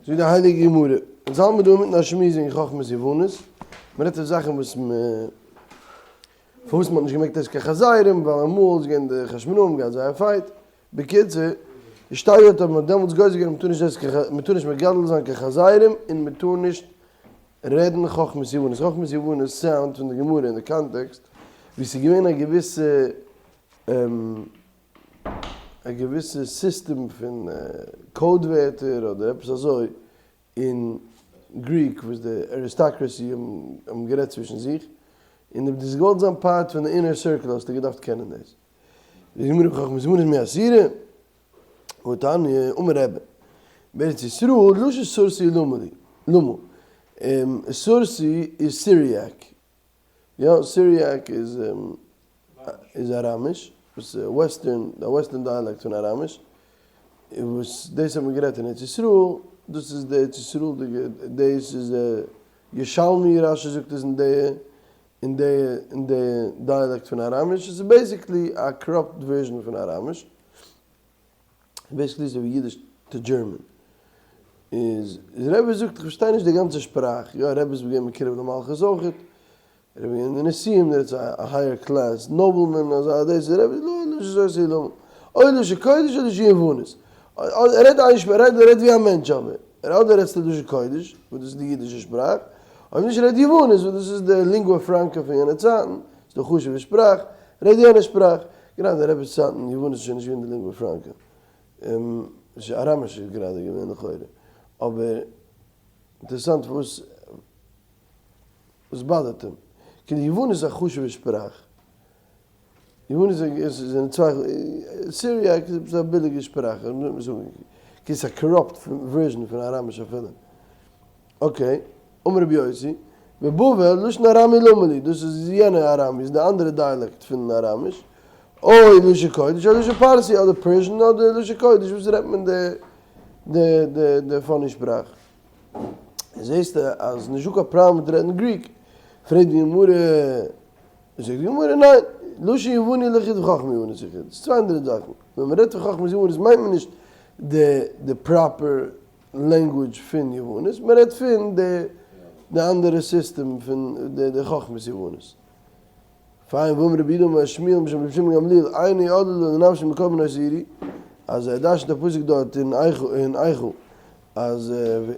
זאגט די הייליגע גמרא, אונז האלט מיר דא אינמיטן א שמועס וועגן חכמת יוונית, מען רעדט אויף זאכן וואס מען, פארוואס מען האט נישט געמעגט עסן קיין חזירים, ווייל אמאל איז געווען די חשמונאים האבן געהאט זייער fight, בקיצור, שטייט דארט אז מען האט דעמאלטס גוזר געווען מען טאר נישט עסן קיין, מען טאר נישט מגדל זיין קיין חזירים און מען טאר נישט רעדן חכמת יוונית, חכמת יוונית sound פון די גמרא אין די context ווי ס'איז געווען א געוויסע א געוויסע סיסטעם פון code ווערטער אדער עפעס אזוי אין Greek וואס די aristocracy האבן גערעדט צווישן זיך, און אויב דו האסט געוואלט זיין part פון די inner circle האסטו געדארפט קענען דאס. די גמרא בחכמת יוונית מי אסירא? והתניא, אמר רבי, בארץ ישראל לשון סורסי למה לי, למה? סורסי איז Syriac, יא, Syriac איז איז אראמיש, וואס איז western, די western dialect פון אראמיש, און וואס דאס האט מען גערעדט אין ארץ ישראל, דאס איז די ארץ ישראל'דיגע, דאס איז ירושלמי, רשי זאגט עס אין די אין די אין די dialect פון אראמיש, עס איז basically א corrupt version פון אראמיש. basically אזוי ווי אידיש to German. איז רבי זאגט איך פארשטיי נישט די גאנצע שפראך, יא רבי איז געווען מקורב למלכות אויכעט, רבי געווען די נשיאים דער איז א higher class nobleman אזא דאס איז רבי לא לא אזוי אזוי לא אוי לשון קודש אדער לשון יוונית רעד איין שפראך רעד רעד ווי א מענטש אבער אדער רעדסטו לשון קודש וואס דאס איז די אידישע שפראך אויב נישט רעד יוונית וואס דאס איז די lingua franca פון יענע צייטן ס'איז די חשוב'ע שפראך רעד יענע שפראך גראדע רבי'ס צייטן יוונית איז שוין נישט געווען די lingua franca. אראמיש איז גראדע געווען לכאורה. אבער אינטערעסאנט פארוואס וואס באדערט אים. כאילו יוונית איז א חשוב'ע שפראך. יוונית איז זענען צוויי Syriac איז עפעס א ביליגע שפראך. כאילו ס'איז א corrupt version פון אראמיש אפילו. okay, אמר רבי יוסי, בבבל לשון ארמי למה לי, דאס איז יענע אראמי, איז די אנדערע dialect פון אראמיש, אוי לשון קודש אדער לשון פרסי אדער Persian אדער לשון קודש, וואס רעדט מען די די די די funny שפראך? זעסטו אז נישטא קיין פראבלעם מיט רעדן Greek, פרעגט די גמרא, זאגט די גמרא ניין, לשון יווני לחוד וחכמת יוונית לחוד, ס'איז צוויי אנדערע זאכן, ווען מ'רעדט פון חכמת יוונית מיינט מען נישט די די proper language פון יוונית, מען רעדט פון די די אנדערע סיסטעם פון די די חכמת יוונית. פיין ואמר רבי יהודה אמר שמואל משום רבי שמעון גמליאל איני עוללה לנפשי מכל בנות עירי, אז ער דרש'נט א פסוק דארט אין איכה אין איכה אז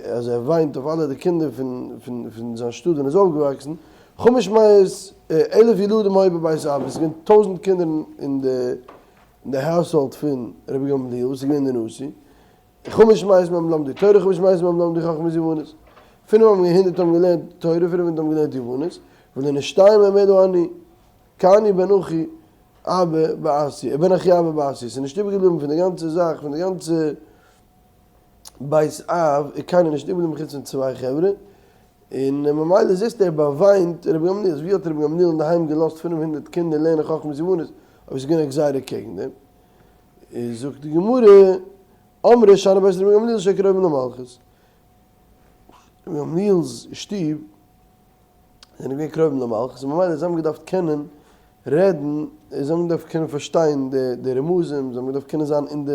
אז ער וויינט אויף אלע די קינדער פון פון פון זיין שטאט ווען ער איז אויפגעוואקסן, חמש מאות אלף ילדים היו בבית אבא, עס איז געווען טויזנט קינדער אין די אין די household פון רבי גמליאל וואס איז געווען די נשיא, חמש מאות מהם למדו תורה חמש מאות מהם למדו חכמת יוונית. פינף האבן הונדערט האבן געלערנט תורה פינף הונדערט האבן געלערנט יוונית, ולא נשתייר מהם אלא אני, כי אני בן אחי אבא בעשיה, בן אחי אבא בעשיה, ס'איז נישט איבערגעבליבן פון די גאנצע זאך, פון די גאנצע בית אב איז קיינער נישט איבערגעבליבן חוץ פון צוויי חברה, און ממילא זעסטו ער באוויינט רבי גמליאל, ווי האט רבי גמליאל אינדערהיים געלאזט 500 קינדער לערנען חכמת יוונית אויב ס'איז געווען א גזירה קעגן דעם? איז זאגט די גמרא, אמרי שאני בית רבי גמליאל שהיו קרובים למלכות. רבי גמליאל'ס שטוב זענען געווען קרובים למלכות, און ממילא זיי האבן געדארפט קענען רעדן, זיי האבן געדארפט קענען פארשטיין די די רמזים, זיי האבן געדארפט קענען זיין אין די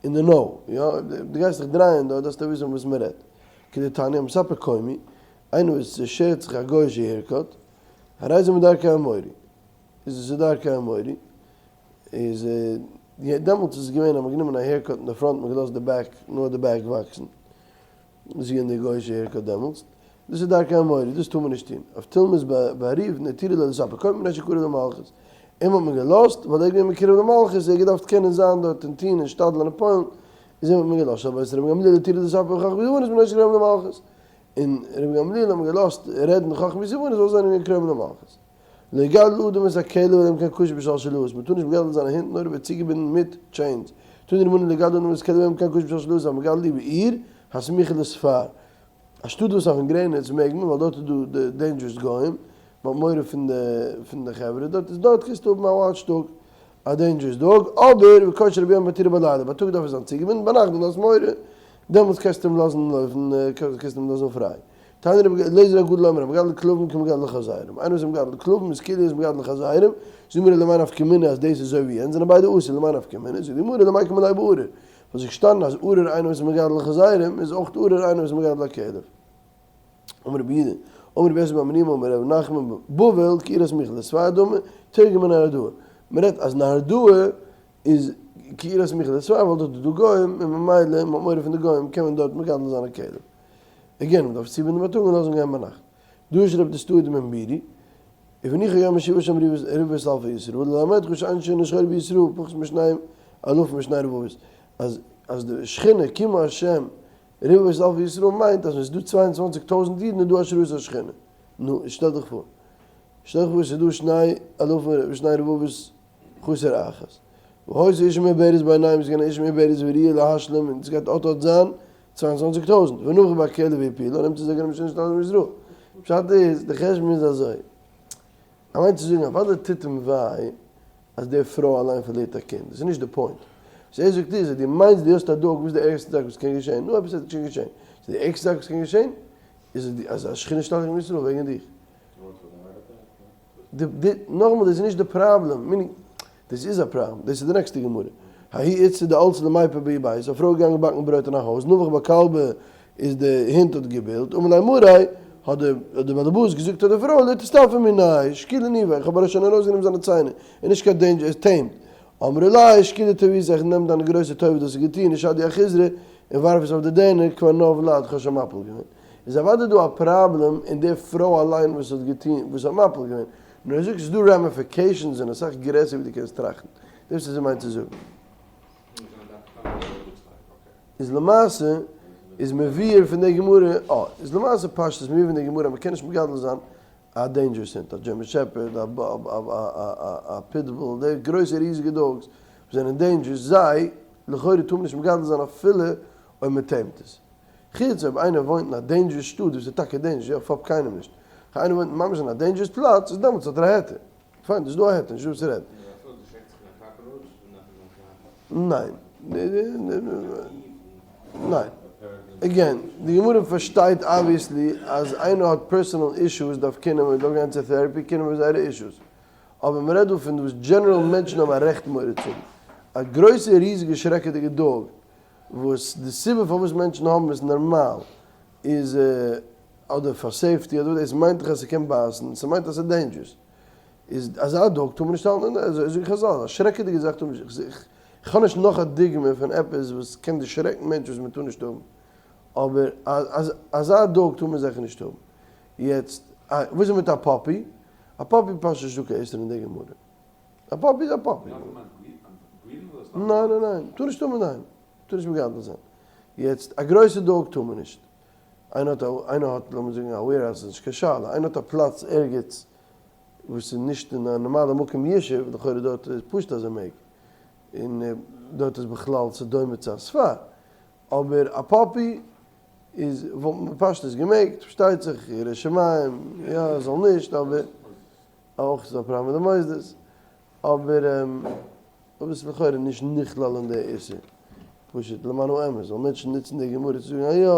אין די know, יא, דו גייסט דיך דרייען דארט דארפסטו וויסן וואס מען רעדט. כדתניא, המספר קומי, איינער וואס שערט זיך א גוי'אישע haircut, הרי זה מדרכי האמורי, איז עס מדרכי האמורי, איז דעמאלטס איז עס געווען אז מ'האט גענומען א haircut אין די front מ'האט געלאזט די back נאר די back וואקסן, דאס איז געווען די גוי'אישע haircut דעמאלטס, דאס איז דרכי האמורי, דאס טאר מען נישט טון, אבטולמוס באריב התירו לו לספר קומי מפני שקרוב למלכות, אים האט מען געלאזט ווייל ער איז געווען מקורב למלכות, ער האט געדארפט קענען זיין דארט און טון און שתדל'ן און פועל'ן, איז אים האט מען געלאזט, אבער רבי גמליאל התירו לספר חכמת יוונית מפני שקרוב למלכות, און רבי גמליאל האט מען געלאזט רעדן חכמת יוונית ווייל זיי זענען געווען קרוב למלכות. לא יגדל אדם את הכלב אלא אם כן קשור בשלשלאות, מען טאר נישט מגדל זיין א הונט נאר אויב ער איז צוגעבינדן מיט chains. תנו רבנן לא יגדל אדם את הכלב אלא אם כן קשור בשלשלאות, המגדלו בעיר הסמוכה לספר. א שטאט וואס איז אויפן גרעניץ מעג מען ווייל דארט איז דא די dangerous גוים, מען האט מורא פון די פון די חברה דארט, איז דארט קענסטו האבן א watch dog, א dangerous dog, אבער וקושרו ביום ומתירו בלילה, בייטאג דארף ער זיין צוגעבינדן, ביינאכט ווען דו האסט מורא, דעמאלטס קענסטו אים לאזן לויפן, קענסטו אים לאזן פריי. תניא רבי אליעזר הגדול אומר, המגדל כלבים כמגדל חזירים, איינער וואס איז מגדל כלבים איז כאילו ער איז מגדל חזירים, זאגט די גמרא למאי נפקא מינה אז דאס איז אזוי ווי יענץ, זענען ביידע אסור, למאי נפקא מינה, זאגט די גמרא למיקם ליה בארור. וואלט זיך געשטאנען אז ארור איינער וואס איז מגדל חזירים איז אויך ארור איינער וואס איז מגדל א כלב. אמר רבי יהודה, אמר רבי יוסי בר מניומי אמר ר' נחמן בבל כעיר הסמוכה לספר דמי, תרגמה נהרדעא. מען רעדט אז נהרדעא איז כעיר הסמוכה לספר ווייל דארט איז דא גוים און ממילא מען האט מורא פון די גוים קען מען דארט מגדל זיין א כלב. again מען דארף צובינדן בייטאג און לאזן גיין ביינאכט. דרש רב דוסתאי דמן בירי, ובניחא יום ישיבה שם רבבות אלפי ישראל, ללמדך שאין שכינה שורה בישראל פחות משני אלפים ושני רבבות, אז אז די שכינה כי מה השם רבבות אלפי ישראל מיינט אז ווען ס'איז דא 22 טויזנט אידן איז דא השראת השכינה. נו, שטעל דיך פאר. שטעל דיך פאר ס'איז דא שני אלפים ושני רבבות חסר אחת. והיתה אשה מעוברת בעיניים איז געווען א אשה מעוברת וראויה להשלים און ס'גייט אט אט זיין 22 טויזנט, ונבח בה כלב והפילה, נעמט עס אגרם שוין שטארק מישראל. פשט איז, די חשבון איז אזוי, ער מיינט צו זאגן אוודאי טוט אים וויי אז די פרוי אליין פארלירט א קינד, דאס איז נישט די point. וואס ער זאגט איז אז דו מיינסט דו האסט א dog, וואס איז די ערגסטע זאך וואס קען געשען? נו עפעס וועט שוין געשען. סאו די ערגסטע זאך וואס קען געשען איז אז א שכינה שטארק מיט ישראל וועגן דיך. די, נאכאמאל דאס איז נישט די פראבלעם, meaning דאס איז א פראבלעם, דאס איז די נעקסטע גמרא. ההיא איתתא דעלתא למיפא בההוא ביתא, א פרוי איז געגאנגען באקן ברויט אין א הויז, נבח בה כלבא איז די הונט האט געבילט, אמר ליה מריה, האט די האט די באלעבאס געזאגט צו די פרוי, לא תסתלפי מיניה, שקילי ניביה, איך האב שוין ארויסגענומען זיינע ציינער, איז נישט קיין danger, ער איז tamed. אמרה ליה, שקילי טובתיך, איך נעם דיינע גרויסע טובה דאס האסט געטון, ושדייה אחיזרי, און ווארף עס אויף די דערנער, כבר נח ולד, איך האב שוין מפיל געווען. איז אוודאי דא א פראבלעם אין די פרוי אליין וואס האט געטון וואס האט מפיל געווען, נאר ער זאגט ס'איז דא ramifications זענען אסאך גרעסער ווי דו קענסט טראכטן, דאס איז וואס ער מיינט צו זאגן. איז למעשה איז מבואר פון די גמרא, אה, איז למעשה פשטות מבואר פון די גמרא אז מ'קען נישט מגדל זיין א dangerous הונט, א German Shepherd, א pitbull, די גרויסע ריזיגע dogs וואס זענען dangerous, זיי לכאורה טאר מען נישט מגדל זיין אפילו אויב מ'טעימט עס. חוץ אויב איינער וואוינט אין א dangerous שטאט וואס איז טאקע dangerous, יא פאפ קיינעם נישט, אויב איינער וואוינט ממש אין א dangerous פלאץ איז דעמאלטס האט ער א היתר, פיין דאס איז דא א היתר נישט דא וואס צו רעדן. ניין. ניין. again, די גמרא פארשטייט obviously אז איינער האט personal issues דארף קענען און דארף גיין צו therapy קענען מיט זייערע issues. אבער מ'רעדט דא פון וואס general מענטשן האבן א רעכט מורא צו האבן. א גרויסע ריזיגע שרעקעדיגע dog וואס די סיבה פארוואס מענטשן האבן עס נארמאל איז אדער פאר safety אדער דאס מיינט דאך אז ס'קען בייסן, ס'מיינט אז ס'איז dangerous, איז אזא dog טאר מען נישט האלטן אין די, אזוי זאגן חזל, א שרעקעדיגע זאך טאר מען נישט, איך האב נישט נאך א דוגמא פון עפעס וואס קען דערשרעקן מענטשן וואס מען טאר נישט האבן, אבער אזא dog טאר מען זיכער נישט האבן. יעצט וואס איז מיט א puppy? א puppy פאסט נישט דא קיין איסור אין די גמרא. א puppy איז א puppy. ניין ניין ניין, טאר נישט האבן אינדערהיים, טאר נישט מגדל זיין. יעצט א גרויסע dog טאר מען נישט. איינער האט א, איינער האט לאמיר זאגן א warehouse איז נישט קיין שאלה, איינער האט א פלאץ ערגעץ וואס איז נישט אין א נארמאלע מקום ישוב, לכאורה דארט איז פשוט אז ער מעג, און דארט איז בכלל ס'דומה צו א ספר. אבער א puppy איז וואלט מען בפשטות געמעגט, פארשטייט זיך ירא שמים, יא זאל נישט, אבער. אויך איז דא א פראבלעם מיט די מוסדות, אבער אבער ס'איז לכאורה נישט נכלל אין די איסור, פשוט למען האמת, זאלן מענטשן נוצן די גמרא צו זאגן אז יא,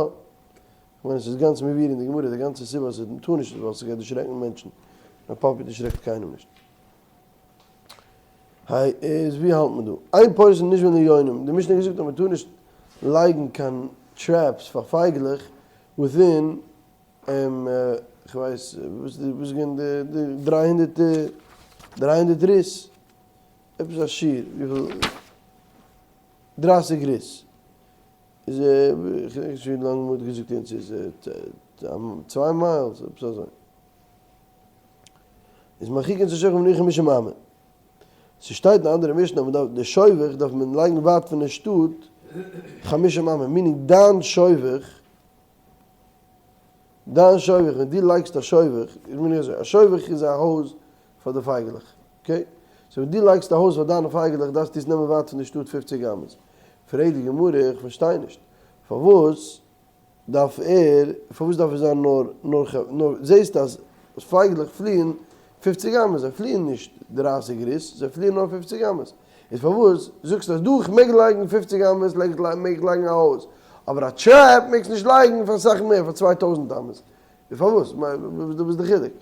כ'מיין עס איז גאנץ מבואר אין די גמרא די גאנצע סיבה אז מ'טאר נישט איז ווייל ס'גייט דערשרעקן מענטשן, און א puppy דערשרעקט קיינעם נישט. היי איז ווי האלט מען דא? אין פורסין נישבין ליונים, די משנה האט געזאגט אז מ'טאר נישט לייגן קיין traps פאר פייגלעך within כ'ווייס וואס איז געווען די 300 300 ריס, עפעס א שיעור וויפיל 30 ריס איז כ'געדענק נישט ווי לאנג מ'האט געזאגט יענץ איז צוויי miles עפעס אזוי איז מרחיקין את השובך ומניחן חמשים אמה ס'שטייט אין א אנדערע משנה אז מ'דארף די שובך דארף מען לייגן ווייט פון די שטאט חמשים אמה meaning דיין שובך דיין שובך, ווען דו לייגסט א שובך, איך מיין אזוי, א שובך איז א הויז פאר די פייגעלעך, okay? so ווען דו לייגסט א הויז פאר דיינע פייגעלעך דארפסטו עס נעמען ווייט פון די שטאט פופציג אמות. פרעגט די גמרא, איך פארשטיי נישט, פארוואס דארף ער, פארוואס דארף עס זיין נאר, נאר, נאר, זעסט אז פייגלעך פליען פופציג אמות, זיי פליען נישט דרייסיג ריס, זיי פליען נאר פופציג אמות. איז פארוואס זאגסטו אז דא איך מעג לייגן פופציג אמות מעג איך לייגן א הויז, אבער א trap מעגסט נישט לייגן פאר אסאך מער פאר 2000 אמות, איז פארוואס? וואס איז די חילוק?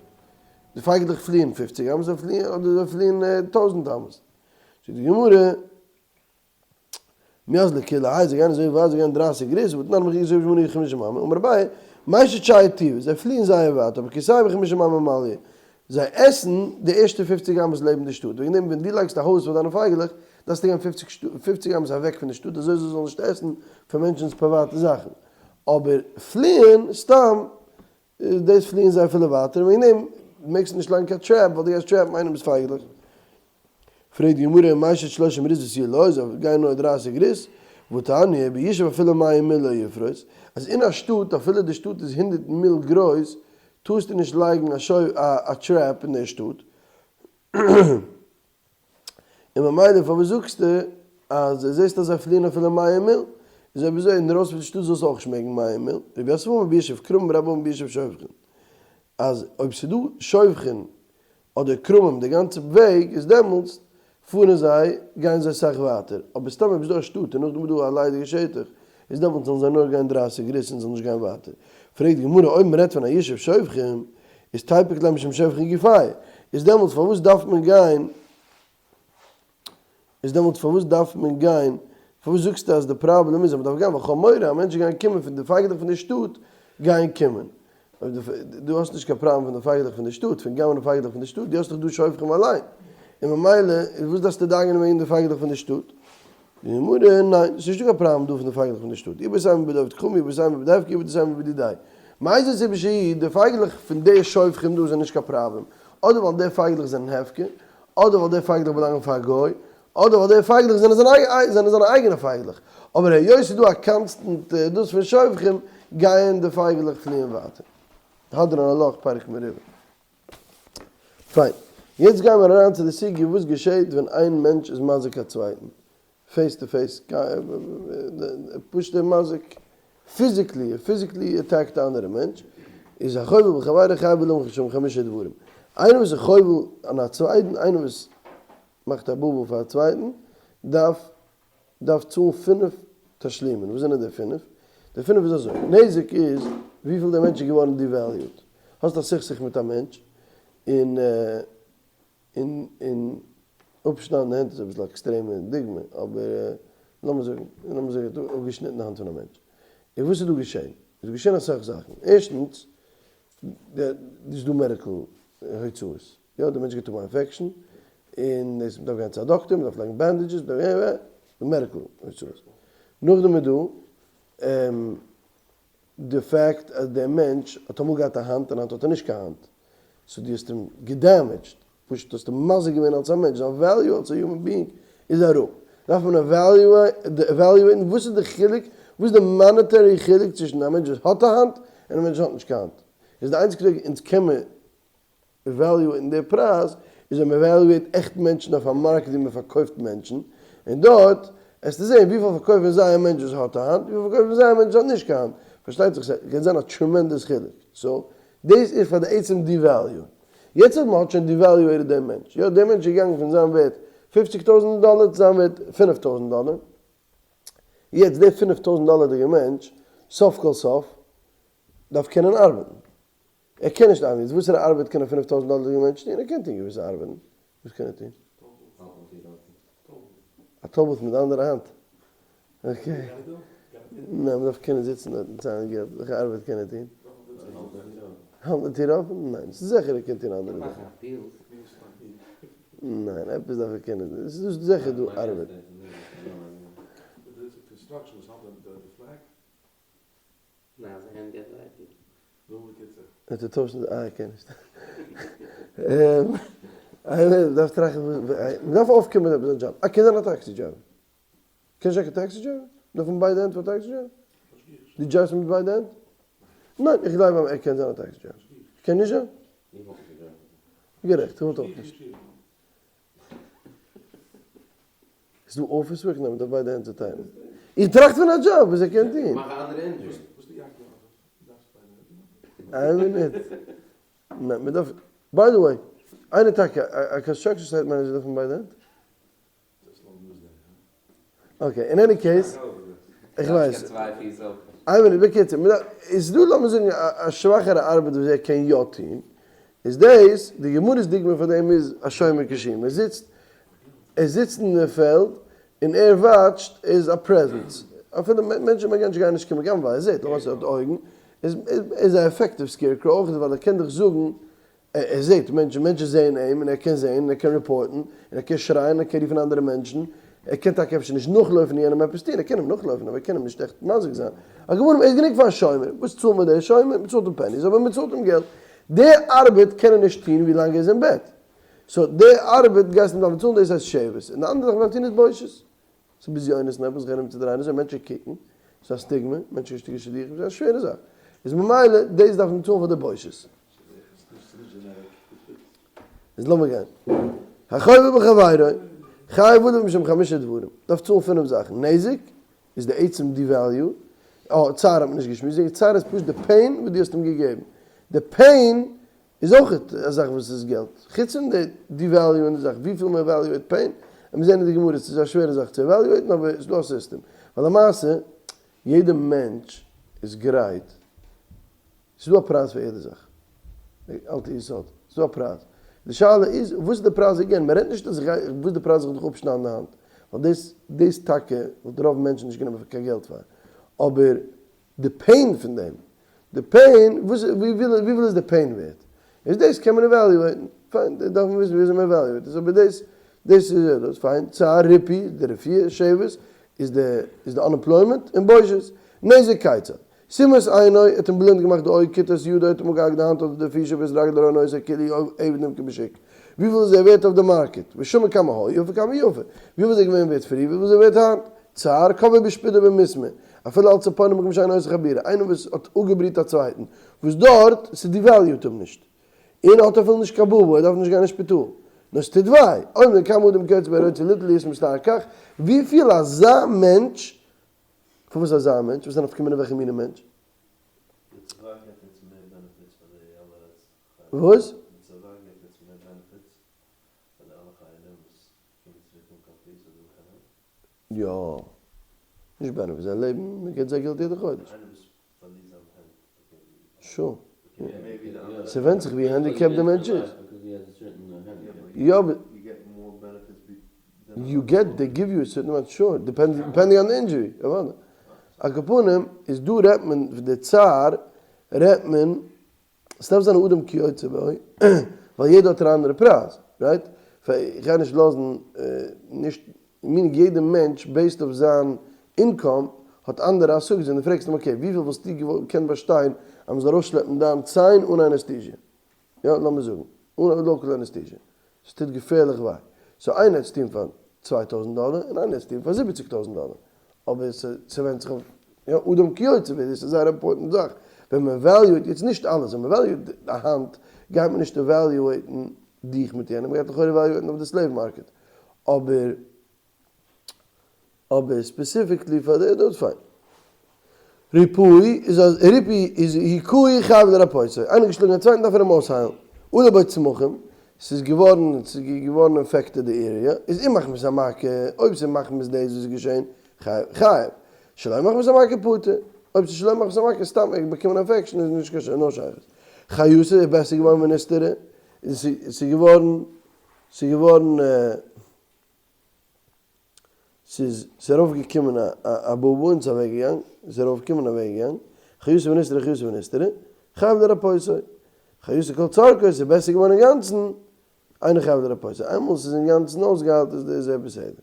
די פייגלעך פליען פופציג אמות זיי פליען אדער זיי פליען טויזנט אמות? זאגט די גמרא. מי אזלי כולי האי, זיי גייען אזוי ווייט, זיי גייען דרייסיג ריס, והתנן מרחיקות שופכין מנו חמישים אמה, אמר אביי, מישט שייט טבעי, זיי פליען זייער ווייט, אבער כסאי בחמישים אמה מעליא, זיי עסן די ערשטע פופציג אמות לעבן די שטאט, וועגן דעם ווען דו לייגסט א הויז פאר דיינע פייגעלעך, דארפסטו גיין פופציג אמות אוועק פון די שטאט אזוי זיי זאלן נישט עסן פון מענטשנ'ס פריוואטע זאכן, אבער פליען סתם, דאס פליען זיי אפילו ווייטער, וועגן דעם מעגסטו נישט לייגן קיין trap, ווייל דו גייסט trap ן איינעמ'ס פייגעלעך. פרעגט די גמרא, מישט שלשים ריס ותו לא, זיי גייען נאר דרייסיג ריס, והתניא, בישוב אפילו מאה מיל לא יפרוס, אז אין א שטאט אפילו די שטאט איז הונדערט מיל גרויס, טארסטו נישט לייגן א trap אין דער שטאט, און ממילא פארוואס זאגסטו אז זעסט אז זיי פליען אפילו מאה מיל, איז אויב אזוי אינדרויסן פון די שטאט זאלסטו אויך נישט מעגן מאה מיל, רבי יוסף אמר בישוב כרמים רבה אמר בישוב שובכין, אז אויב ס'איז דא שובכין אדער כרמים די גאנצע וועג איז דעמאלטס פארן זיי גייען זיי סאך ווייטער, אבער סתם אויב איז דא א שטאט און נאכדעם איז דא א ליידיגע שטח איז דעמאלטס זאלן זיי נאר גיין דרייסיג ריס און זאלן נישט גיין ווייטער. פרעגט די גמרא אויב מ'רעדט פון א ישוב שובכים איז תיפוק ליה משום שובכין גופייהו איז דעמאלטס פארוואס דארף מען גיין איז דעמאלטס פארוואס דארף מען גיין פארוואס זאגסטו אז די פראבלעם איז אז מ'דארף גיין ווייל כ'האב מורא אז מענטשן גייען קומען פון די פייגעלעך פון די שטאט גייען קומען אויב דו האסט נישט קיין פראבלעם פון די פייגעלעך פון די שטאט, פון גנב'נען פייגעלעך פון די שטאט, דו האסט דאך דא שובכים אליין, און ממילא וואס דארפסטו דאגה'נען וועגן די פייגעלעך פון די שטאט? די גמרא, ניין, ס'איז נישטא קיין פראבלעם דא פון די פייגעלעך פון די שטאט, איבער סיימא בדעובד חמי, איבער סיימא בדהפקר, איבער סיימא בדידי. מאיזה סיבה שהיא, די פייגעלעך פון די שובכים דא זענען נישט קיין פראבלעם, אדער ווייל די פייגעלעך זענען הפקר, אדער ווייל די פייגעלעך באלאנגען פאר א גוי, אדער ווייל די פייגלעך זענען זענען זיינע אייגענע פייגלעך, אבער היות ס'איז דא א constant דאס פון שובכים, גייען די פייגלעך פליען ווייטער. הדרן עלך פרק מרובה. פיין. יעצט גייען מיר אריין צו די סוגיא וואס געשעהט ווען איין מענטש איז מזיק א צווייטן, face to face, פשוט'ער מזיק, physically, ער physically attack ט א אנדערע מענטש, איז החובל בחבירו חייב אדם חמשה דברים. איינער וואס איז חובל אין א צווייטן, איינער וואס מאכט א בובו פאר א צווייטן, דארף דארף צאלן פינף תשלומין, וואס זענען די פינף? די פינף איז אזוי, נזק איז וויפיל דער מענטש איז געווארן devalued, האסט א סכסוך מיט א מענטש, און און און אפשניידן די הענט איז אביסל א עקסטרעמע דוגמא, אבער לאמיר זאגן, לאמיר זאגן ער האט אפגעשניטן די האנט פון א מענטש, און וואס איז דא געשען? איז געשען אסאך זאכן, ערשטנס, איז דא medical הוצאות, יא, דער מענטש גייט האבן א infection, און דאס מ'דארף גיין צו א דאקטער, מ'דארף לייגן bandages, די medical הוצאות. נאכדעם איז דא די fact אז דער מענטש האט אמאל געהאט א האנט און היינט האט ער נישט קיין האנט, so דו האסט אים גע damage ט, פשוט האסט אים מזיק געווען אלס א מענטש, זיין value אלס א human being איז אראפ. דארף מען evaluate ן וואס איז די חילוק, וואס איז די monetary חילוק צווישן א מענטש וואס האט א האנט און א מענטש וואס האט נישט קיין האנט. איז די איינציגסטע וועג אונז קען מען evaluate ן די פרייז איז ווען מען evaluate עכט מענטשן אויף א market ווי מען פארקויפט מענטשן, און דארט עסטו זען וויפיל פארקויפן זיי א מענטש וואס האט א האנט, וויפיל פארקויפן זיי א מענטש וואס האט נישט קיין האנט, פארשטייט זיך ס'קען זיין א tremendous חילוק, so דאס איז פאר די עצם devalue. יעצט אז מען האט שוין devaluated דעם מענטש, יא דער מענטש איז געגאנגען פון זיין ווערט פופציג טויזנט דאלער צו זיין ווערט פינף טויזנט דאלער, יעצט דער פינף טויזנט דאלערדיגער מענטש סוף כל סוף דארף קענען ארבעטן, ער קען נישט ארבעטן, יעצט וואסערע ארבעט קען א פינף טויזנט דאלערדיגע מענטש טון? ער קען טון געוויסע ארבעטן, וואס קען ער טון? א toll booth מיט די אנדערע האנט? okay. ניין, מ'דארף קענען זיצן דארט און ציילן געלט, וועלכע ארבעט קען ער טון? האלטן די טיר אפן? ניין, ס'איז זיכער ער קען טון אנדערע זאכן. ניין, עפעס דארף ער קענען, ס'איז זיכער דא ארבעט. ניין זיי הענט גייט ווייטער. וועט ער טוישן די אה איך קען נישט. איינער דארף טראכטן מ'דארף אויפקומען מיט עפעס א דזשאב. אה קען זיין א taxi driver. קענסט זיין קיין taxi driver? מ'דארף האבן ביידע הענט פאר taxi driver? דו drive סט מיט ביידע הענט? ניין איך גלייב אז ער קען זיין א taxi driver. קען נישט זיין? גערעכט איך וואלט אויך נישט. איז דא office work? ניין, מ'דארף ביידע הענט צו טיילן. איך טראכט פון א דזשאב וואס ער קען טון. מאך א אנדערע אינדזשין. איין מינוט. ניין, מ'דארף, by the way, איינער טאקע, א construction site manager דארף האבן ביידע הענט? okay, in any case, איך ווייס. איין מינוט, בקיצור, איז דא לאמיר זאגן א שוואכערע ארבעט וואס ער קען יא טון, איז דאס, די גמרא'ס דוגמא פאר דעם איז א שומר קישאים, ער זיצט, ער זיצט אין די פעלד. און ער וואטשט, ער איז א presence, אפילו מענטשן מענטשן גייען נישט קומען גיין ווייל ער זעט, למעשה ער האט אויגן, איז איז א effective scarecrow אויך ווייל ער קען דיך זאגן, ער זעט מענטשן, מענטשן זעען אים און ער קען זען און ער קען report ן, און ער קען שרייען און ער קען רופן אנדערע מענטשן, ער קען טאקע אפשר נישט נאכלויפן און יענעם עפעס טון, ער קען אים נאכלויפן אבער ער קען אים נישט עכט מזיק זיין. על כל פנים ער איז גענוג פאר א שומר, וואס צאלט מען דער שומר? מען צאלט אים pennies אבער מען צאלט אים געלט. די ארבעט קען ער נישט טון ווי לאנג ער איז אין בעט. so די ארבעט גייסטו אים דארפן צאלן דאס הייסט שבת, און די אנדערע זאך מ'דארף טון איז בושות. ס'איז בזיונות נעבעך זיך ארום צו דרייען אזוי, מענטשן קוקן, ס'איז א סטיגמע, מענטשן נישט קיין שידוכים, ס'איז א שווערע זאך. איז ממילא דאס דארף מען צאלן פאר די בושות. איז לאמיר גיין. החובל בחבירו, חייב אדם משום חמשה דברים. דארף צאלן פינף זאכן. נזק, איז די עצם devalue, אה, צער האט מען נישט געשמועסט, צער איז פשוט די pain וואס דו האסט אים געגעבן. די pain איז אויך א זאך וואס איז געלט, חוץ פון די devalue אין די זאך, וויפיל מען evaluate pain, און מיר זעהן אין די גמרא ס'איז א שווערע זאך צו evaluate ן אבער ס'איז דא א סיסטעם, ווייל למעשה יעדע מענטש איז גרייט, ס'איז דא א פרייז פאר יעדע זאך, די אלטע יסוד, ס'איז דא א פרייז, די שאלה איז וואס איז די פרייז again, מען רעדט נישט אז איך גיי, וואס איז די פרייז איך זאל דיך אפשניידן די האנט, ווייל דאס דאס טאקע וואלט רוב מענטשן נישט גענומען קיין געלט פאר, אבער די pain פון דעם, די pain, וואס וויפיל איז די pain ווערט? איז דאס קען מען evaluate ן, פיין, דארף מען וויסן וויאזוי מען evaluate עס, אבער דאס, דאס איז דאס, פיין, צער, ריפוי, די רפואה, שבת, איז די, איז די unemployment, און בושות, נזק כיצד? סימא עינו, האט אים בלינד געמאכט די אויג, קטע ידו, האט אים אפגעהאקט די האנט אדער די פיס שבת רגלו רואה אותו כאילו עבד נמכר בשוק, וויפיל איז ער ווערט אויף די market, ושמע כמה היה וכמה יפה, וויפיל איז ער געווען ווערט פריער, וויפיל איז ער ווערט היינט, צער, קבעו בשפודו במסמר, אפילו על צפורנו מקום שאינו עושה חבורה, איינער וואס האט אפגעבריט א צווייטן, וואס דארט, ס' devalue ט אים נישט, און האט אפילו נישט קיין בובו, ער דארף נישט גיין אין שפיטאל, נאר ס'טוט וויי, אומר כמה אדם כיוצא בו רוצה ליטול להיות מצטער כך, וויפיל אזא מענטש, פארוואס אזא מענטש, וואס איז א נפקא מינה וועלכע מינע מענטש? די צבא געבט יעצט מער benefits פאר די אלע חיילים. וואס? די צבא געבט יעצט מער benefits פאר די אלע חיילים וואס קומען צוריק אן קיין פיס אדער וכדו'. יא. נישט benefits, זיי לעבן, מען געבט זיי געלט יעדע חודש. איינער וואס פארלירט זיין הענט באקומט sure. באקומט מער ווי די אנדערע. ס'ווענדט זיך ווי handicapped די מענטש איז. יא אבער. you get, they give you a certain amount, sure, depending on די injury, אוודאי. על כל פנים, איז דא רעדט מען פון די צער רעדט מען, ס'דארף זיין אדם כיוצא בו, ווייל יעדער האט אן אנדערע פרייז, right? איך גיי נישט לאזן נישט, meaning יעדע מענטש based אויף זיין income האט אנדערע השגות, ווען דו פרעגסט אים okay וויפיל וואלסטו געקענט באשטיין אז מ'זאל ארויסשלעפן דיין ציין אן anesthesia? יא לאמיר זאגן אן local anesthesia, ס'טוט געפערליך וויי, so איינער העט עס טון פאר 2000 דאלער און איינער העט עס טון פאר 70,000 דאלער, אבער ס'ווענדט זיך אויף יא אדם כיוצא בו, דאס איז זייער important זאך, ווען מען evaluate, יעצט נישט אלעס, ווען מען evaluate א האנט גייט מען נישט evaluate ן דיך מיט יענעם, מען גייט לכאורה evaluate ן אויף די slave market, אבער אבער specifically פאר די דאס פיין. ריפוי איז אז ריפוי איז הכהו חייב לרפאותו, איינער האט געשלאגן א צווייטן דארף ער אים אויסהיילן, עלה בו צמחים, ס'איז געווארן ס'איז געווארן infected די area, איז אם מחמת המכה, אויב ס'איז מחמת דאס וואס איז געשען, חייב, שלא מחמת המכה פטור, אויב ס'איז שלא מחמת המכה סתם ער האט באקומען infection איז נישט קיין no שייכות. חיותו איז בעסער געווארן ונסתרה, ס'איז געווארן ס'איז געווארן. ס'איז ארויף געקומען א בובו און ס'איז אוועק געגאנגען, ס'איז ארויף געקומען און אוועק געגאנגען, חיותו ונסתרה חיותו ונסתרה, חייב לרפאותו, חיותו כל צרכו, ס'איז בעסער געווארן אינגאנצן, אינו חייב לרפאותו, איינמאל ס'איז אינגאנצן אויסגעהיילט איז ער בסדר.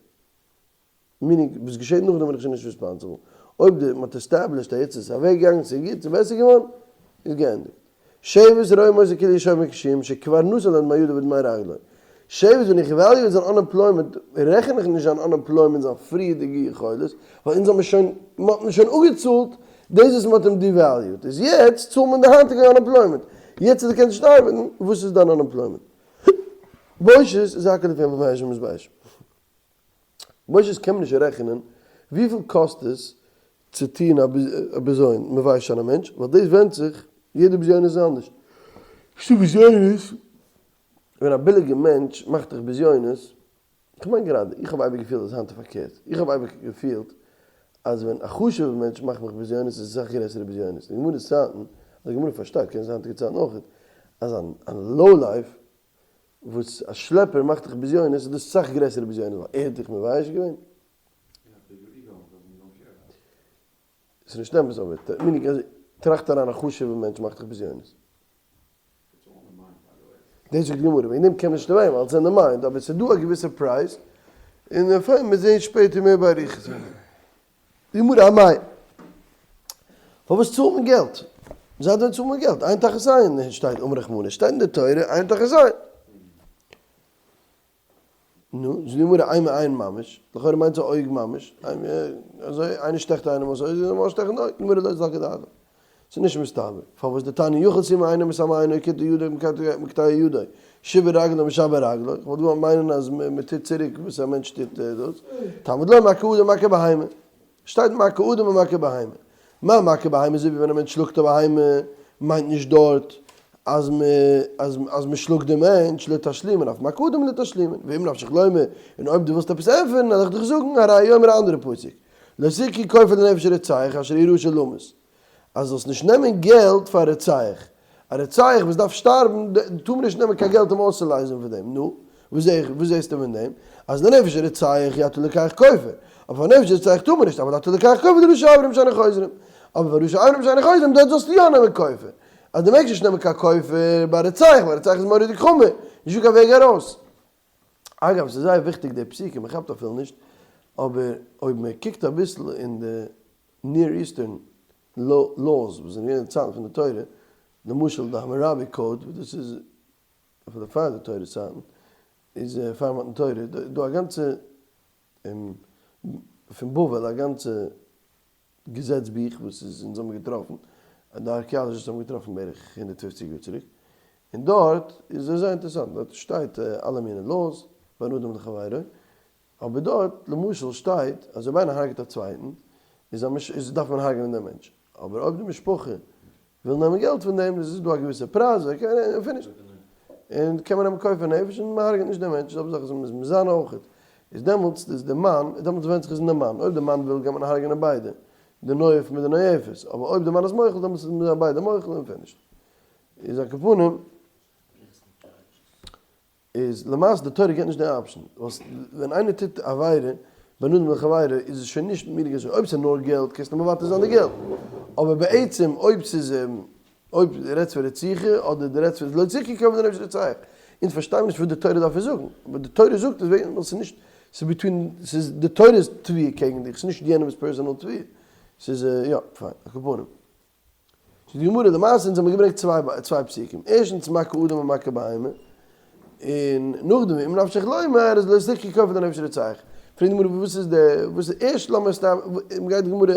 meaning, וואס געשעט נאכדעם בין איך שוין נישט responsible. אויב די מ'האט established אז יעצט איז עס אוועק געגאנגען, ס'איז גוט, ס'איז בעסער געווארן, איז געענדיגט. שבת רואים אותו כאילו שומר קשיים שכבר נתן לו דמי ידו ודמי רגלו. שבת ווען איך evaluate זיין unemployment רעכן איך נישט זיין unemployment זיין פריערדיגע יכולת, ווייל אונז האמיר שוין, מ'האט אים שוין אפגעצאלט דאס וואס מ'האט אים devalued, איז יעצט צאלט מען די היינטיגע unemployment. יעצט אז דו קענסט נישט ארבעטן, וואס איז דיין unemployment? בושות איז הכל לפי המבייש ומתבייש. בושות קען מען נישט רעכענען וויפיל קאסט עס צו טון א בזיון, מבייש זיין א מענטש, ווייל דאס ווענדט זיך, יעדע בזיון איז אנדערש. ס'דא בזיונות ווען א ביליגע מענטש מאכט דיך בזיונות, איך מיין גראדע, איך האב אייביג געפילט אז היינט איז פארקערט, איך האב אייביג געפילט אז ווען א חשוב'ע מענטש מאכט מיך בזיונות איז עס אסאך גרעסערע בזיונות, אין גמרא צייטן, אז די גמרא פארשטייט, קען זיין היינטיגע צייטן אויך, אז א low life וואס א שלעפער מאכט דיך בזיונות איז דאס אסאך גרעסערע בזיונות ווייל ער האט דיך מבייש געווען. ס'איז נישט אמת אבער, meaning אז טראכט אריין א חשוב'ע מענטש מאכט דיך בזיונות. דאס זאגט די גמרא, וועגן דעם קען מען נישט תובע ווייל ס'איז אין די mind, אבער ס'איז דא א געוויסע פרייז, און פיין מיר זעהן שפעטער מער באריכות וועגן דעם. די גמרא אמאי, פארוואס צאלט מען געלט? זייט ווען צאלט מען געלט? עין תחת עין שטייט אמר רחמנא, שטייט אין די תורה עין תחת עין. נו, זאגט די גמרא אימא עין ממש, לכאורה מיינט עס א אויג ממש, אזוי איינער שטעכט איינעם אויס אויג, זאל מען אויסשטעכן די אויג, גמרא לא סלקא דעתך, ס'איז נישט מסתבר, פארוואס דתניא יכול סימא אינו מסמא עינו קטע ידו מקטע ידו, שיבר רגלו משבר רגלו, איך וואלט געוואלט מיינען אז מען טוט צוריק וואס א מענטש טוט דאס, תלמוד לומר מכה אדם מכה בהמה, שטייט מכה אדם און מכה בהמה. מה מכה בהמה אזוי ווי ווען א מענטש שלאגט א בהמה מיינט נישט דארט אז מ אז אז מען שלאגט די מענטש לתשלומין אף מכה אדם לתשלומין ואם נפשך לומר און אויב דו ווילסט עפעס ענטפערן וועל איך דיך זאגן הרי הוא אומר א אנדערע פסוק לא תקחו כופר לנפש רוצח אשר הוא רשע למות אז זאלסט נישט נעמען געלט פאר רוצח, א רוצח וואס דארף שטארבן טאר מען נישט נעמען קיין געלט אים אויסצולייזן פון דעם, נו, וואס זע איך, וואס זעסטו פון דעם? אז לנפש רוצח אי אתה לוקח כופר, אבער פאר נפש רוצח טאר מען נישט, אבל אתה לוקח כופר לראשי אברים שאינן חוזרים, אבער פאר ראשי אברים שאינן חוזרים דארט זאלסטו יא נעמען כופר, אז דו מעגסט נישט נעמען קיין כופר ביי רוצח, ווייל רוצח איז מורא'דיג חמור, נישטא קיין וועג ארויס. אגב, ס'איז זייער וויכטיג די פסוקים, מען כאפט אפילו נישט, אבער אויב מען קוקט אביסל אין די Near Eastern laws וואס זענען געווען אין די צייטן פון די תורה, למשל די Hammurabi Code וואס דאס איז פון די פאר די תורה צייטן, איז פאר מתן תורה, דא א גאנצע פון בבל א גאנצע געזעץ בוך וואס איז אונז האבן געטראפן, די archaeologists האבן געטראפן בערך 150 יאר צוריק, און דארט איז זייער אינטערעסאנט, דארט שטייט אלע מיני laws בין אדם לחבירו, אבער דארט למשל שטייט אז אויב איינער הרג'ט א צווייטן איז א מש איז דארף מען הרג'נען דעם מענטש, אבער אויב די משפחה וויל נעמען געלט פון דעם איז דא א געוויסע פרייז און פיניש, און קען מען נעמען כופר נפש און מען הרג'נט נישט דעם מענטש, זעלבע זאך איז מיט מזנה אויכעט, איז דעמאלטס איז די מאן, דעמאלטס ווענדט זיך עס אין די מאן, אויב די מאן וויל גייט מען הרג'נען ביידע, די נואף מיט די נואפת, אבער אויב די מאן איז מוחל דעמאלטס איז מען ביידע מוחל און פיניש. איז על כל פנים. איז למעשה די תורה געבט נישט די option, ווייל ווען איינער טוט עבירה בין אדם לחבירו איז עס שוין נישט מיניג אזוי, אויב ס'איז נאר געלט קענסטו מוותר זיין די געלט, אבער בעצם אויב ס'איז אויב דו רעדסט פון רציחה אדער דו רעדסט פון לא תקחו כופר לנפש רוצח, אונז פארשטייען נישט וואס די תורה דארף אונז זאגן, אבער די תורה זאגט עס וועגן ווייל ס'איז נישט ס'איז between ס'איז די תורה'ס תביעה קעגן דיך, ס'איז נישט יענעמ'ס personal תביעה, ס'איז יא פיין, על כל פנים. זאגט די גמרא למעשה אונז האבן געברענגט צוויי פסוקים, ערשטנס מכה אדם און מכה בהמה, און נאכדעם ואם נפשך לומר אז לא תקחו כופר לנפש רוצח, פרעגט די גמרא וואס איז די וואס איז ערשט לאמיר סתם גייט די גמרא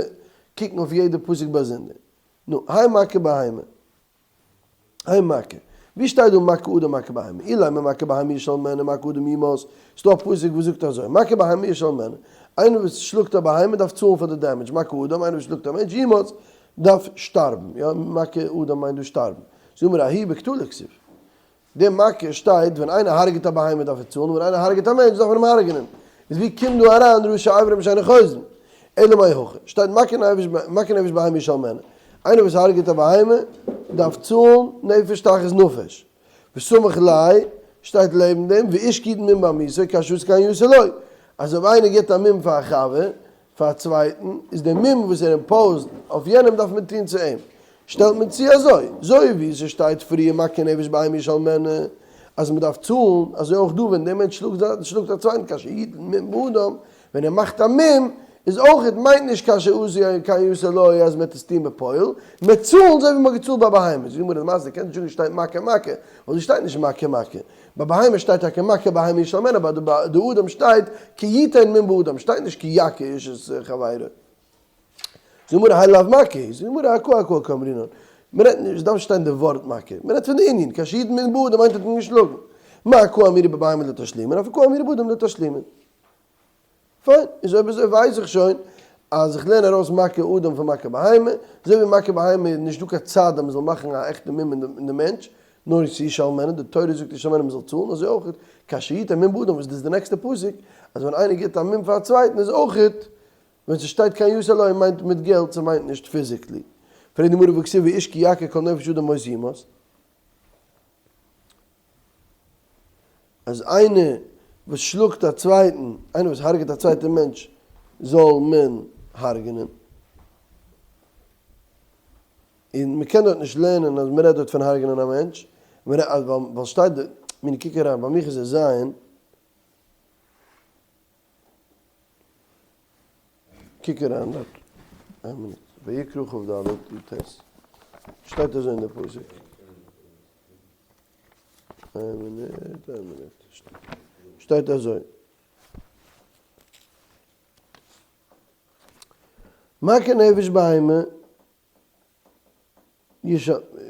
קוקן אויף יעדע פסוק באזונדער, נו, האי מכה בהמה. האי מכה. ווי שטייט דא מכה אדם מכה בהמה? אילימא מכה בהמה ישלמנה מכה אדם יומת. ס'דא א פסוק וואס זאגט אזוי, מכה בהמה ישלמנה. איינער וואס שלאגט א בהמה דארף צאלן פאר די damage, מכה אדם, איינער וואס שלאגט א מענטש, יומת, דארף שטארבן. יא, מכה אדם מיינט דא שטארבן. זאג מיר ההיא בקטלא כתיב. די מכה שטייט ווען איינער הרג'ט א בהמה דארף ער צאלן, ווען איינער הרג'ט א מענטש דארף מען אים הרג'נען. איז ווי קומט דא אריין ראשי אברים שאינן חוזרים? אלא מאי הכא, שטייט מכה נפש מכה נפש בהמה ישלמנה, איינער וואס הרג'ט א בהמה דארף צאלן נפש תחת נפש. וסמיך ליה, שטייט לעבן דעם, ואיש כי יתן מום בעמיתו כאשר עשה כן יעשה לו, אז אויב איינער גיבט א מום פאר א חבר, פאר א צווייטן, איז די מום וואס ער impose ט אויף יענעם דארף מען טון צו אים. שטעלט מען צו אזוי, זוי ווי ס'שטייט פריער מכה נפש בהמה ישלמנה, אז מ'דארף צאלן, אזוי אויך דא ווען דער מענטש שלאגט שלאגט א צווייטן כאשר יתן מום באדם, ווען ער מאכט א מום, איז אויך מיינט נישט כאשר עשה כן יעשה לו אז מ'וועט עס טון בפועל, מ'וועט צאלן אזוי ווי מ'האט געצאלט ביי בהמה. זאגט די גמרא למעשה קענסט נישט זאגן שטייט מכה מכה, ווייל דא שטייט נישט מכה מכה. ביי בהמה שטייט טאקע מכה בהמה ישלמנה, ביי די אדם שטייט כי יתן מום באדם, שטייט נישט כי יכה איש את חברו. זאגט די גמרא האי לאו מכה, זאגט די גמרא אכהה אכהה קאמרינן, מען רעדט נישט, עס דארף נישט שטיין די ווארט מכה, מען רעדט פון די ענין, כאשר יתן מום באדם מיינט ער האט אים געשלאגן, מה אכהה אמירה בבהמה לתשלומין, אף אכהה אמירה באדם לתשלומין. פיין, איז אויב אזוי ווייס איך שוין אז איך לערן ארויס מכה אדם פון מכה בהמה, אזוי ווי מכה בהמה איז נישט דא קיין צד אז מען זאל מאכן א עכטע מום אין די מענטש, נאר ס'איז ישלמנה, די תורה זאגט ישלמנה מען זאל צאלן, אזוי אויך כאשר יתן מום באדם וואס דאס איז די נעקסטע פסוק, אז ווען איינער גיבט א מום פאר א צווייטן איז אויך ווען ס'שטייט כן יעשה לו מיינט מיט געלט ס'מיינט נישט physically. פרעגט די גמרא והכתיב ואיש כי יכה כל נפש אדם מות יומת. אז איינער וואס שלאגט א צווייטן, איינער וואס הרג'עט א צווייטע מענטש, זאל מען הרג'נען. און מ'קען דארט נישט לערנען אז מ'רעדט דארט פון הרג'נען א מענטש, ווייל שטייט דארט, מיני קוק אריין, ביי מיך איז עס ז'. קוק אריין דארט, איין מינוט, ויקרא כ"ד י"ט, שטייט אזוי אין די פסוק, איין מינוט, איין מינוט, שטייט אזוי. מכה נפש בהמה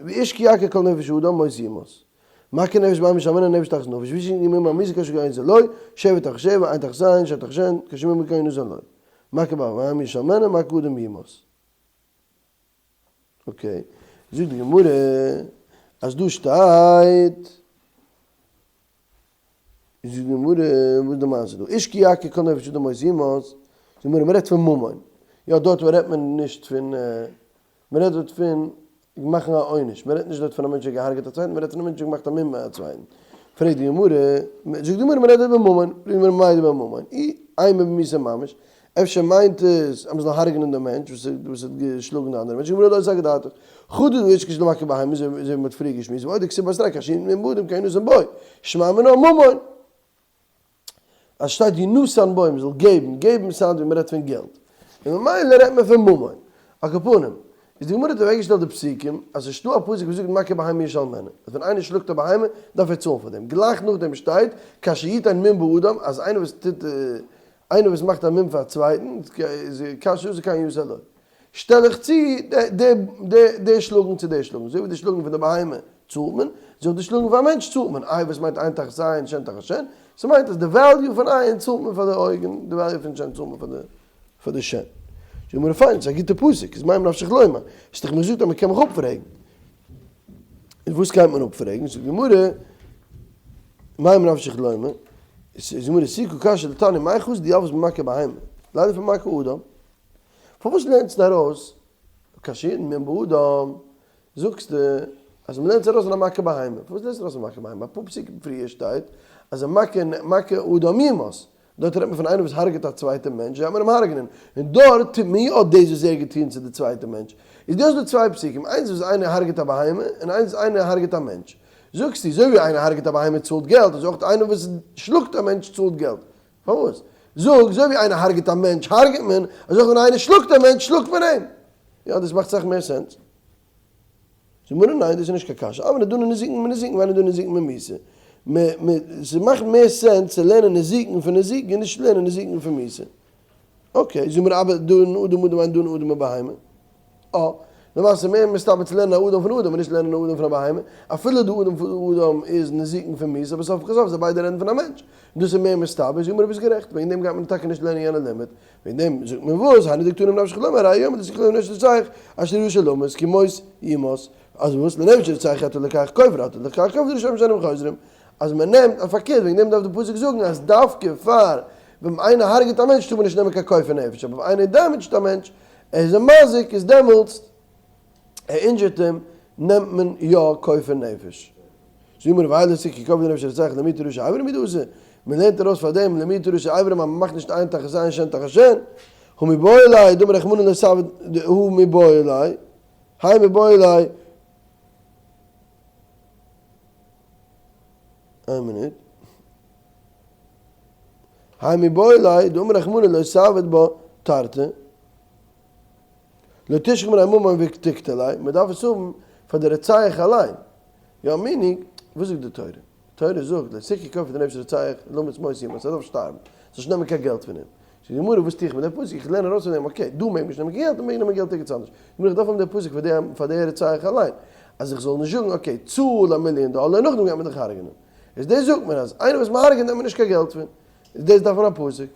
ואיש כי יכה כל נפש אדם מות יומת. מכה נפש בהמה ישלמנה נפש תחת נפש, ואיש כי ימום המיתה כאשר יעשה לו, שבע תחת שבע, עין תחת עין, שן תחת שן, כאשר ימום כן ינתן לו. מכה בהמה ישלמנה, מכה אדם יומת. okay, זאגט די גמרא אז דא שטייט זאגט די גמרא, וואס איז די מעשה דא? איש כי יכה כל נפש אדם מות יומת, זאגט די גמרא, מ'רעדט פון ממון, יא דארט רעדט מען נישט פון, מ'רעדט דארט פון מאכן א עונש, מ'רעדט נישט דארט פון א מענטש וואס האט געהארגעט א צווייטן, מ'רעדט פון א מענטש וואס האט געמאכט א מום ביי א צווייטן. פרעגט די גמרא, זאגט די גמרא מ'רעדט דארט בממון, פרעגט די גמרא מאי דבממון, אי אימא במיתה ממש, אפשר מיינט עס אז מ'זאל הרג'נען דעם מענטש וואס האט געשלאגן די אנדערע מענטש, גמרא לא סלקא דעתך, חדא דאיש כשלא מכה בהמה, אזוי ווי מ'האט פריער געשמועסט, ועוד דכתיב בתריה כאשר יתן מום באדם כן ינתן בו, שמע מינה ממון. אז שטייט ינתן בו מ'זאל געבן, געבן sound ווי מ'רעדט פון געלט, און ממילא רעדט מען פון ממון. על כל פנים, איז די גמרא האט אוועקגעשטעלט די פסוקים אז ס'איז שטא א פסוק וואס זאגט מכה בהמה ישלמנה, אז ווען איינער שלאגט א בהמה דארף ער צאלן פאר דעם, גלייך נאכדעם שטייט כאשר יתן מום באדם אז איינער וואס טוט איינער וואס מאכט א מום פאר א צווייטן איז כאשר עשה כן יעשה לו. שטעל איך צו די שלאגן צו די שלאגן, אזוי ווי די שלאגן פון די בהמה צאלט מען, אזוי אויך די שלאגן פון א מענטש צאלט מען, איי וואס מיינט עין תחת עין שן תחת שן? ס'מיינט אז די value פון עין צאלט מען פאר די אויגן, די value פון שן צאלט מען פאר די שן. זאגט די גמרא פיין, ס'איז א גוטע פסוק, איז מאי נפשך לומר, האסט דאך מיר געזאגט אז מ'קען מיך אפפרעגן. און וואס גייט מען אפפרעגן? זאגט די גמרא, מאי נפשך לומר, זאגט די גמרא, תו קא קשיא דתניא, מאי חזית דילפת ממכה בהמה, לילף ממכה אדם. פארוואס לערנסטו ארויס כאשר יתן מום באדם, זאגסטו אז מ'לערנט עס ארויס פון א מכה בהמה, פארוואס לערנסטו ארויס א מכה בהמה? אפאר פסוקים פריער שטייט אז א מכה מכה אדם יומת, דארט רעדט מען פון איינער וואס הרג'עט א צווייטע מענטש, גייט מען אים הרג'נען, און דארט טוט מען יא דאס וואס ער האט געטון צו די צווייטע מענטש. איז דא דא צוויי פסוקים, איינס וואס איינער הרג'עט א בהמה, און איינס איינער הרג'עט א מענטש. זאגסטו, אזוי ווי איינער הרג'עט א בהמה צאלט געלט, אזוי אויך איינער וואס שלאגט א מענטש צאלט געלט. פארוואס? זאג, אזוי ווי איינער הרג'עט א מענטש הרג'עט מען, אזוי אויך ווען איינער שלאגט א מענטש שלאגט מען אים. יא, דאס מאכט סאך מער sense. זאגט מרן ניין דאס איז נישט קיין קשיא, אבער דנין נזיקין מנזיקין ואין דנין נזיקין ממיתה, מ מ ס'מאכט מער sense צו לערנען נזיקין פון נזיקין און נישט לערנען נזיקין פון מיתה. okay, זאגט מרן אבער דנין אדם אדם ואין דנין אדם מבהמה. אה, למעשה מער מסתבר צו לערנען א אדם פון אדם און נישט לערנען א אדם פון א בהמה, אפילו די אדם פון אדם איז נזיקין פון מיתה, אבער סוף כל סוף זיי ביידע רעדן פון א מענטש, און דאס איז מער מסתבר, זאגט מרן ביסט גערעכט, וועגן דעם גייט מען טאקע נישט לערנען יענע לימוד, וועגן דעם זאגט מען וואס, היינו דקתני ממה נפשך לומר, הרי יאמר דאס כלום נפש לצריך, אשר ירשה למות, כי מות יומת, אז וואס, לנפש לצריך אתה לוקח כופר, אתה לוקח כופר דרשו משנים חוזרים, אז מען נעמט, אז פארקערט, וועגן דעם דארף די פסוק זאגן אז דווקא פאר ווען איינער הרג'עט א מענטש טאר מען נישט נעמען קיין כופר נפש, אבער ווען איינער damage ט א מענטש, ער איז אים מזיק, איז דעמאלטס ער injure ט אים, נעמט מען יא כופר נפש. זאג מיר ווייל עס איז כי כופר נפש רוצח למעוטי ראשי אברים הוא דאתא, מען לערנט ארויס פאר דעם למעוטי ראשי אברים אז מען מאכט נישט עין תחת עין שן תחת שן, הא מיבעי ליה דאמר רחמנא לא תעביד הא מיבעי ליה, האי מיבעי ליה, איין מינוט, האי מיבעי ליה דאמר רחמנא לא תעביד בה תרתי. לא תשכח מיניה ממון ותקטליה, מען דארף עס האבן פאר די רוצח אליין. יא meaning, וואס זאגט די תורה? די תורה זאגט, לא תקחו כופר לנפש רוצח, למות מות יומת, ער דארף שטארבן, זאלסט נישט נעמען קיין געלט פון אים. זאגט די גמרא, וואס טו איך מיט די פסוק? איך לערן ארויס פון דעם, okay, דא מעג מען נישט נעמען קיין געלט, דא מעג מען נעמען געלט ערגעץ אנדערש. די גמרא, איך דארף האבן די פסוק פאר די פאר די רוצח אליין, אז איך זאל נישט זאגן, okay, צאל א מיליאן דאלער, נאכדעם גייט מען דיך הרג'נען. איז דאס זאגט מען אז איינער וואס מען הרג'נט נעמט מען נישט קיין געלט פון. איז דאס דארף מען א פסוק.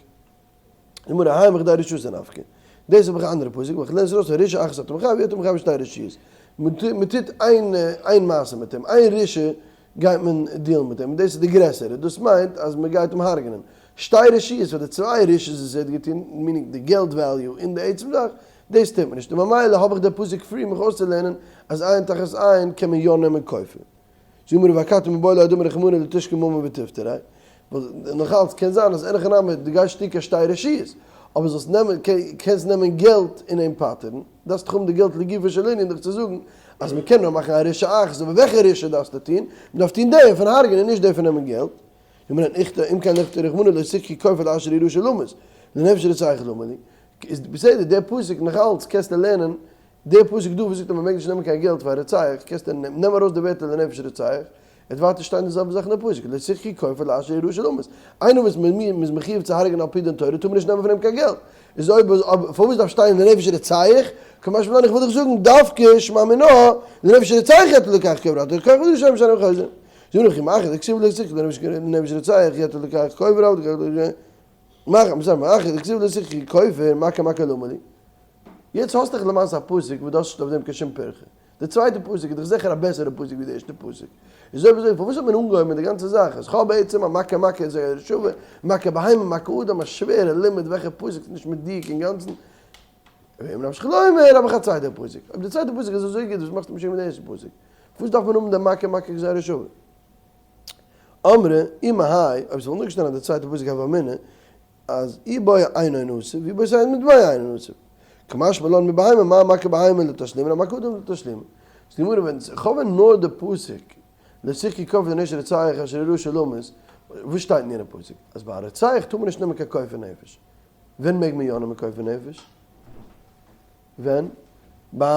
גמרא האי מכדי רשעותא נפקא. דאס האב איך א אנדערע פסוק, ווייל כ'לערן עס ארויס פון רשעה אחת אתה מחייב, אי אתה מחייב שתי רשעיות. מ'טוט איין איין מעשה מיט אים, איין רשעה גייט מען deal ן מיט אים, און דאס איז די גרעסערע, דאס מיינט אז מ'גייט אים הרג'נען. שתי רשעיות פאר די צוויי רשעות וואס ער האט געטון, meaning די געלט value און די עצם זאך, דאס טוט מען נישט, און ממילא האב איך די פסוק free מיך אויסצולערנען אז עין תחת עין קען מען יא נעמען כופר. זאג מיר ואכתי מיבעי ליה דאמר רחמנא לא תשכח ממון ותפטריה, ווייל נאך אלץ קען זיין אז אין הכי נמי דו גייסט שטיקער שתי רשויות, אבער זאלסט נעמען, קענסט נעמען געלט און אים פטר'ן, דארפסט דאך האבן די געלט לגופו של ענין דיך צו זאגן אז מען קען נאר מאכן א רשעה אחת, אבער וועלכע רשעה דארפסטו טון? מען דארף טון די פון הרג'נען און נישט די פון נעמען געלט. אם כן לכתוב רחמנא לא תקחו כופר לאשר הוא רשע למות, לנפש רוצח למה לי. איז בסדר, דער פסוק נאך אלץ קענסטו לערנען, דער פסוק דא וואס זאגט אז מען מעג נישט נעמען קיין געלט פאר א רוצח, קענסטו נעם ארויס די ווערטער לנפש רוצח, עס וועט ווייטער שטיין די זעלבע זאך אין די פסוק, לא תקחו כופר לאשר הוא רשע למות. איינער וואס מען איז מחיוב צו הרג'ענען על פי דין תורה טאר מען נישט נעמען פון אים קיין געלט. איז אויב פארוואס דארף שטיין לנפש רוצח? קא משמע לן איך וויל דיך זאגן דווקא שמע מינה לנפש רוצח יתר לוקח כופר אתה לוקח ולשם משלם חוזר. זאג נאך מאחר דכתיב לא תקחו לנפש רוצח אי אתה לוקח כופר אבל מאחר דכתיב לא תקחו כופר מכה מכה למה לי. יעצט האסט דאך למעשה א פסוק וואס דו האסט נישט אויף דעם קיין שום פירכא. די צווייטע פסוק איז דאך זיכער א בעסערע פסוק ווי די ערשטע פסוק. איז אויב אזוי פארוואס האט מען אנגעהויבן מיט די גאנצע זאך אז כ'האב בעצם א מכה מכה איז גזירה שווה, מכה בהמה מכה אדם א שווערע לימוד וועלכע פסוק איז נישט מדויק אינגאנצן. ואם נמשיך לומר האב איך א צווייטע פסוק. אויב די צווייטע פסוק איז אזוי גוט וואס מאכסטו משוגע מיט די ערשטע פסוק? פארוואס דארף מען האבן די מכה מכה גזירה שווה? אמרי אי מהאי אויב ס'וואלט נאר געשטאנען די צווייטע פסוק הוה אמינא אז אי בעי אינו נסיב ואי בעי סיי מיט בעי אינו נסיב. קא משמע לן מבהמה מה מכה בהמה לתשלומין אף מכה אדם לתשלומין. זאגט די גמרא ווען כ'האב ווען נאר די פסוק לא תקחו כופר לנפש רוצח אשר הוא רשע למות, וואס שטייט אין יענע פסוק? אז ביי א רוצח טאר מען נישט נעמען קיין כופר נפש. ווען מעג מען יא נעמען כופר נפש? ווען? ביי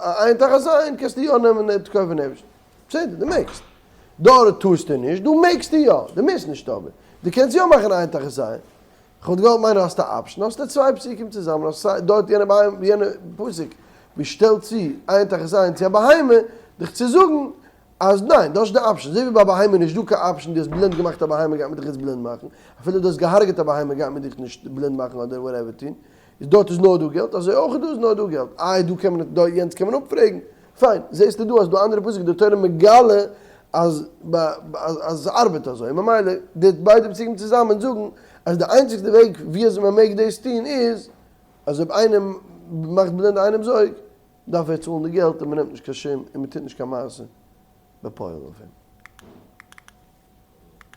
א עין תחת עין קענסטו יא נעמען כופר נפש. בסדר, דו מעגסט. דארט טארסטו נישט, דא מעגסטו יא. דו מוזט נישט אבער. דו קענסט יא מאכן עין תחת עין. כ'וואלט געוואלט מיינען האסט א option, האסטו צוויי פסוקים צוזאמען, האסט סיי דארט יענע בהמה, יענע פסוק ווי שטעלט צו עין תחת עין צו א בהמה, דיך צו זאגן אז ניין, דאס איז די option, אזוי ווי ביי א בהמה איז נישט דא קיין option, דו האסט בלינד געמאכט א בהמה גייט מען דיך יעצט בלינד מאכן, אפילו דו האסט געהארגעט א בהמה גייט מען דיך נישט בלינד מאכן אדער whatever טון, איז דארט איז נאר דא געלט, אזוי אויך דא איז נאר דא געלט, איי דא קען מען דא יענץ קען מען אפפרעגן, פיין, זעסטו דא אז דא אנדערע פסוק די תורה מגלה אז אז עס ארבעט אזוי, ממילא די ביידע פסוקים צוזאמען זאגן אז די איינציגסטע וועג ווי אזוי מען מעג דאס טון איז אז אויב איינער מאכט בלינד איינעמ'ס אויג דארף ער צאלן די געלט און מען נעמט נישט קיין שום און מען טוט נישט קיין מעשה בפועל אויף אים.